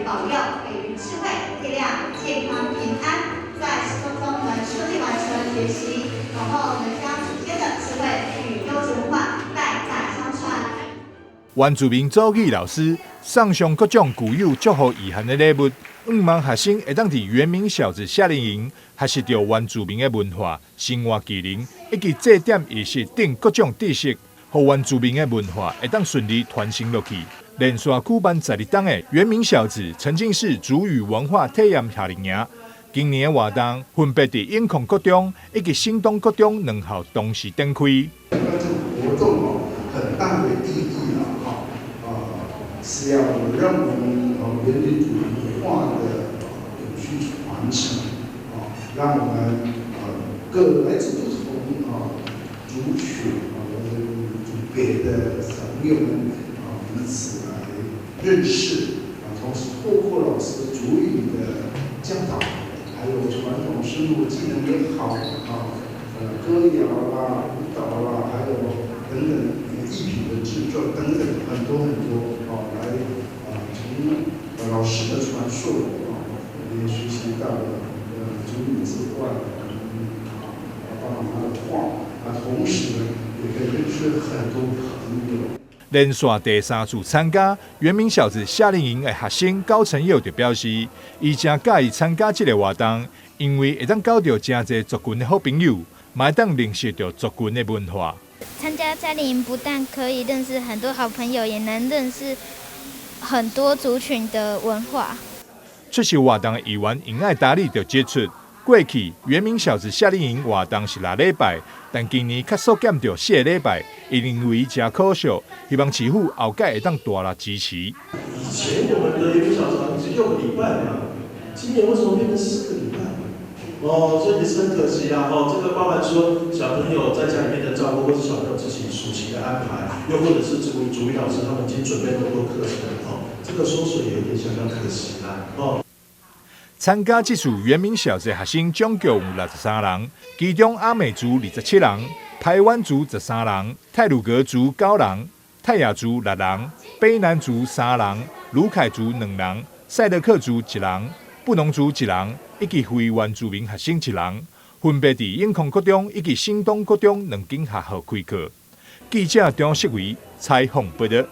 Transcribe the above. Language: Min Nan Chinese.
保佑，給予智慧、力量、健康、平安，在生活中能順利完成學習，然後能將祖先的智慧與優質文化代代相傳。原住民族語老師送上各種具有祝福意涵的禮物，向望學生會當佇原民小子夏令營學習著原住民的文化、生活技能，以及祭典儀式等各種知識，予原住民的文化會當順利傳承落去。連續舉辦12冬的原民小子，沉浸式族語文化體驗夏令營，今年的活動分別佇永康國中以及新東國中兩校同時展開。這個活動哦，很大的意義啦，哈，是要讓我們原民族文化的永續傳承，啊，讓我們各來自不同族群啊族別的小朋友們啊彼此來認識，啊，同時透過老師族語的教導，還有傳統生活技能也好，啊，歌謠啦、舞蹈啦，還有等等藝品的製作等等，很多很多，啊，來啊從老師的傳授啊，也學習到了族語之外，啊爸爸媽媽的話，啊，同時呢，也可以認識很多朋友。連續第三次參加原民小子夏令營的學生高成佑就表示，伊誠佮意參加這个活動，因為會當交著誠濟族群的好朋友，嘛會當認識著族群的文化。參加夏令營不但可以認識很多好朋友，也能認識很多族群的文化。出席活動的議員楊愛達利就指出，過去原民小子夏令營活動是6禮拜，但今年較縮減著4個禮拜，伊認為誠可惜，希望市府後屆會當大力支持。以前我們的原民小子是6個禮拜嘛，今年為什麼變成4個禮拜？哦，這也是很可惜啦。哦，這個包含說小朋友在家裡面的照顧，或是小朋友自己暑期的安排，又或者是族語老師他們已經準備那麼多課程，哦，這個縮水有一點相當可惜啦。哦。參加這次原民小子學生總共有63人，其中阿美族27人，排灣族13人，太魯閣族9人，泰雅族6人，卑南族3人，魯凱族2人，賽德克族1人，布農族1人，以及非原住民學生1人，分別佇永康國中以及新東國中兩間學校開課。記者張世維採訪報導。